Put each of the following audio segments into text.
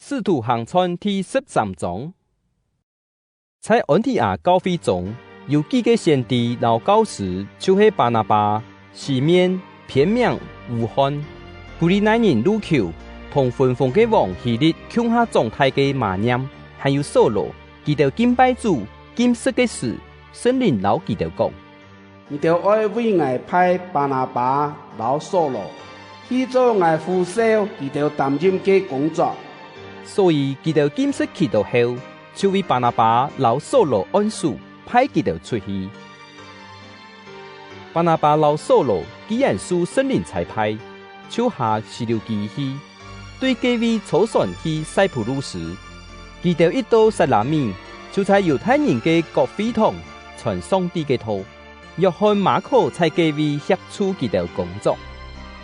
使徒行傳第13章，在安提阿教會中，有幾个先知摎教師，就是巴拿巴、西緬，片名烏漢、古利奈人路求，同分封个王希律窮下長大个馬念，還有掃羅。佢兜敬拜主、禁食个時，聖靈摎佢兜講：你兜愛為𠊎派巴拿巴摎掃羅去做𠊎呼召佢兜擔任个工作。所以佢兜禁食祈禱後，就為巴拿巴摎掃羅按手，派佢兜出去。巴拿巴摎掃羅既然受聖靈差派，就下西琉基去，對這位坐船去塞浦路斯。佢兜一到撒拉米，就在猶太人个國會堂傳上帝个道。約翰馬可在這位協助佢兜工作，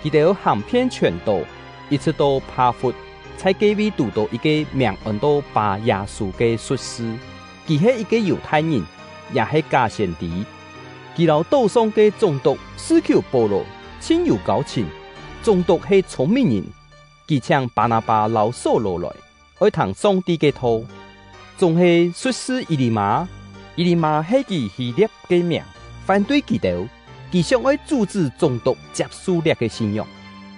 佢兜行遍全島，一直到帕弗。在這位拄著一个名按做巴耶穌个術士，佢係一个猶太人，也係假先知。佢摎島上个總督死搝保羅，真有交情。總督係聰明人，佢請巴拿巴摎掃羅來，愛聽上帝个道。總係術士以利馬，以利馬係佢希臘个名，反對佢兜，佢想愛阻止總督接受這个信仰。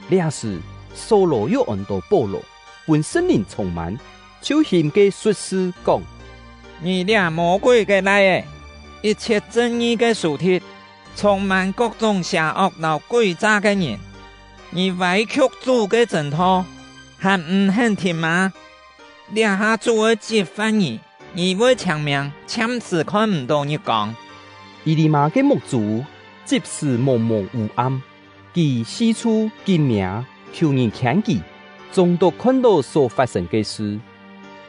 這時掃羅又按做保羅，分聖靈充滿，就向个術士講：你倆魔鬼个來个，一切正義个仇敵，充滿各種邪惡摎詭詐个人，你歪曲主个真道，還毋肯聽嗎？這下主會責罰你，你會長命，暫時看毋到日光。以利馬个目珠即時蒙蒙烏暗，佢四處結名求人牽佢。總督看到所發生个事，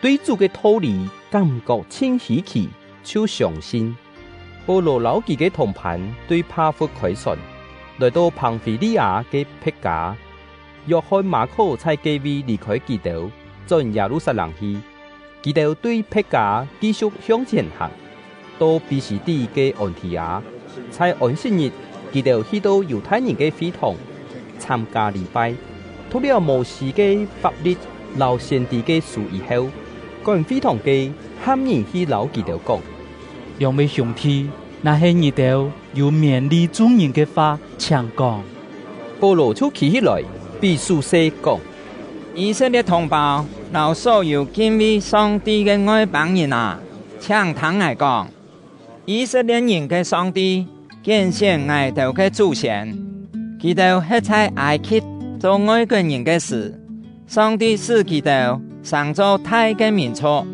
對主个道理感覺真稀奇，就相信。保羅摎佢个同伴對帕弗開船，來到龐菲利亞个彼加。約翰馬可在這位離開佢兜，轉耶路撒冷去。佢兜對彼加繼續向前行，到彼西底个安提阿。在安息日，佢兜去到猶太人个會堂參加禮拜。讀了摩西个法律摎先知个書以後，管會堂个喊人去摎佢兜講：兩位兄弟，若係你兜有勉勵眾人个話，請講。保羅就企起來，比手勢講：以色列同胞，摎所有敬畏上帝个外邦人啊，請聽𠊎講：以色列人个上帝揀選𠊎兜个祖先，佢兜係在埃及做外國人个時，上帝使佢兜成做大个民族，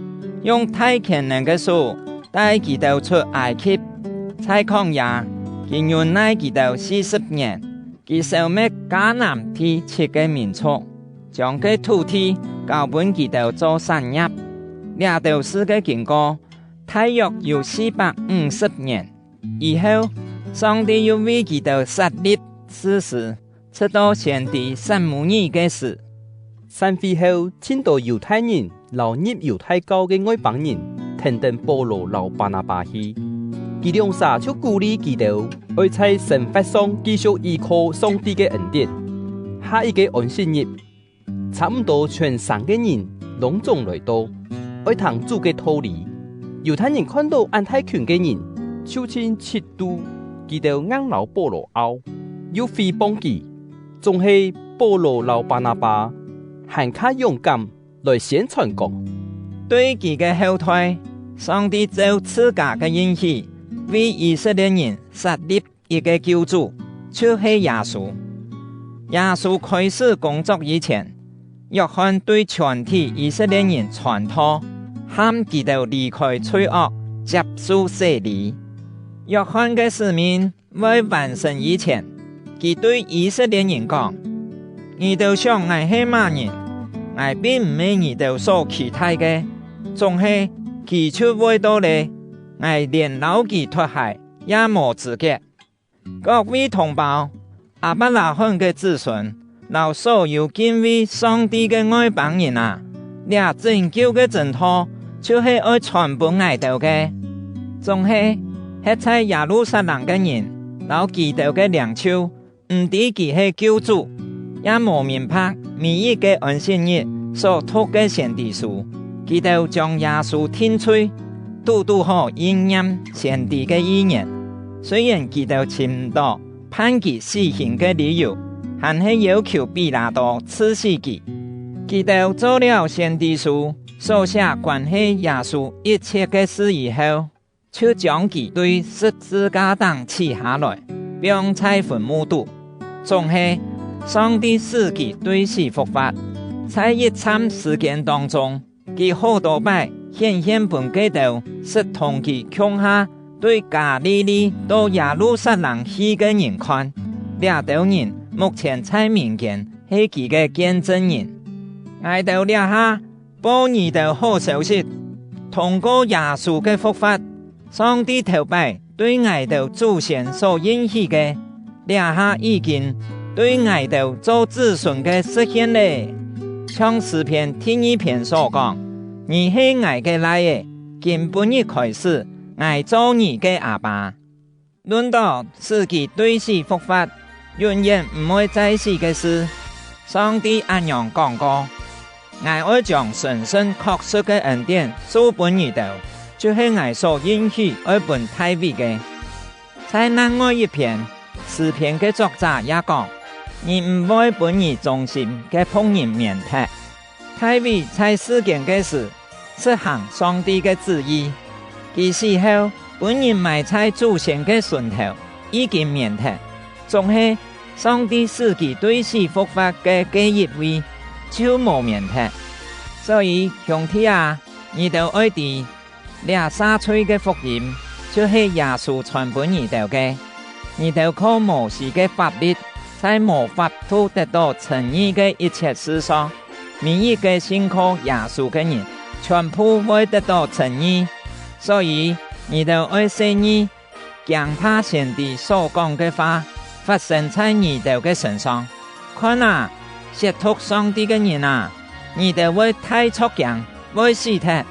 用大權能个手帶佢兜出埃及，在曠野，佢忍耐佢兜40年，佢消滅迦南地七个民族，將个土地交分佢兜做產業。這兜事个經過，大約有450年。以後，上帝又為佢兜設立士師，直到先知撒母耳个時。散會後，真多猶太人摎入猶太教个外邦人，聽等保羅摎巴拿巴去。佢兩啥就鼓勵佢兜，愛在生活上繼續依靠上帝个恩典。下一个安息日，差毋多全城个人攏總來到，愛聽主个道理。猶太人看到按大群个人，就真嫉妒，佢兜硬摎保羅拗，又誹謗佢。總係保羅摎巴拿巴，還較勇敢來宣傳講：對佢个後代，上帝照自家个應許，為以色列人設立一个救主，就係耶穌。耶穌開始工作以前，約翰對全體以色列人傳道，喊佢兜離開罪惡，接受洗禮。約翰个使命未完成以前，佢對以色列人講：你兜想𠊎係麼人？𠊎並毋係你兜所期待个，總係佢就會到咧，𠊎連摎佢脫鞋也無資格。各位同胞，亞伯拉罕个子孫，摎所有敬畏上帝个外邦人啊，這拯救个真道就係愛傳分𠊎兜个。總係，彼在耶路撒冷个人，摎佢兜个領袖，毋知佢係救主，也無明白每一个安息日所讀个先知書，佢哋將耶穌定罪，拄拄好應驗先知个預言。雖然佢哋尋毋到判佢死刑个理由，還係要求彼拉多賜死佢。佢哋做了先知書所寫關係耶穌一切个事以後，就將佢對十字架頂取下來，放在墳墓度。總係上帝使佢對死復活，在一暫時間當中，佢好多擺顯現分佢兜實同佢共下對加利利到耶路撒冷去个人看。倆兜人目前在民間係佢个見證人。𠊎兜倆下報你兜好消息，通過耶穌个復活，上帝頭擺對𠊎兜祖先所應許个，倆下已經對𠊎兜做子孫个實現咧。像詩篇第二篇所講：你係𠊎个來兒，今晡日開始，𠊎做你个阿爸。論到使佢對死復活，永遠毋會再死个事，上帝按樣講過：𠊎愛將神聖確實个恩典賜分你兜，就係𠊎所應許愛分大衛个。在另外一篇詩篇个作者也講：你毋會分你忠心个僕人免忒。大衛在世間个時，實行上帝个旨意，佢死後，分人埋在祖先个墳頭，已經免忒。總係上帝使佢對死復活个這一位，就無免忒。所以兄弟啊，你兜愛知，倆赦罪个福音，就係耶穌傳分你兜个。你兜靠摩西个法律，在無法度得到稱義个一切事上，每一个信靠耶穌个人，全部會得到稱義。所以你兜愛細膩，驚怕先知所講个話發生在你兜个身上。看啊，褻瀆上帝个人啊，你兜會大作驚，會死忒，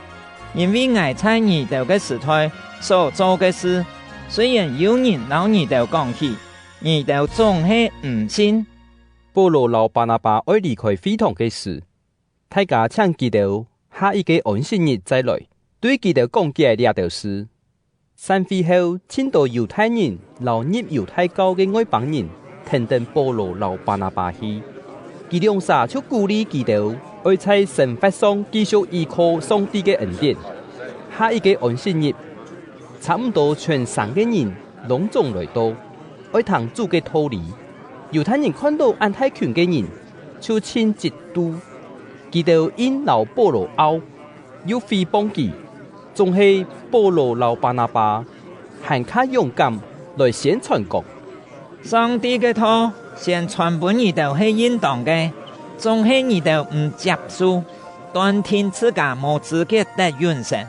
因為𠊎在你兜个時代所做个事，雖然有人摎你兜講起，你兜總係毋信。保羅摎巴拿巴愛離開會堂个時，大家請佢兜下一個安息日再來，對佢兜講解倆條事。散會後，真多猶太人摎入猶太教个外邦人，停等保羅摎巴拿巴去。佢兩啥就鼓勵佢兜，愛在生活上繼續依靠上帝个恩典。下一個安息日，差毋多全城个人攏總來到，愛聽主个道理。猶太人看到按大群个人，就真嫉妒。佢兜𪜶摎保羅拗，又誹謗佢。總係保羅摎巴拿巴，還較勇敢來宣傳講：上帝个道先傳分你兜係應當个，總係你兜毋接受，斷定自家無資格得永生。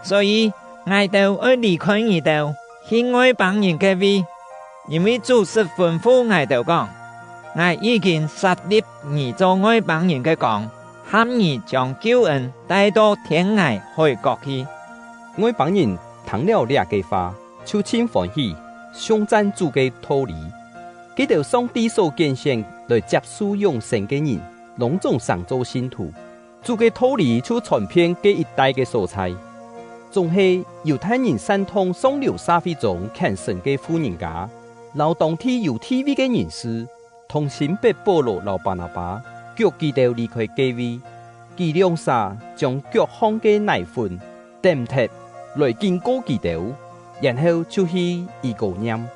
所以𠊎兜愛離開你兜，去外邦人个位，因為主實吩咐𠊎兜講：𠊎已經設立你做外邦人个光，喊你將救恩帶到天涯海角去。外邦人聽了倆个話，就真歡喜，頌讚主个道理。佢兜上帝所揀選來接受永生个人，攏總成做信徒。主个道理就傳遍這一帶个所在。總係猶太人煽動上流社會中虔誠个婦人家，摎當地有地位个人士，同心逼保羅摎巴拿巴，叫佢兜離開這位。佢兩啥將腳放个奶粉點忒來警告佢兜，然後就去以哥念。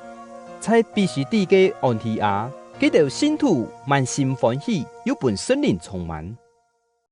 在彼西底个安提阿，佢兜信徒滿心歡喜，又分聖靈充滿。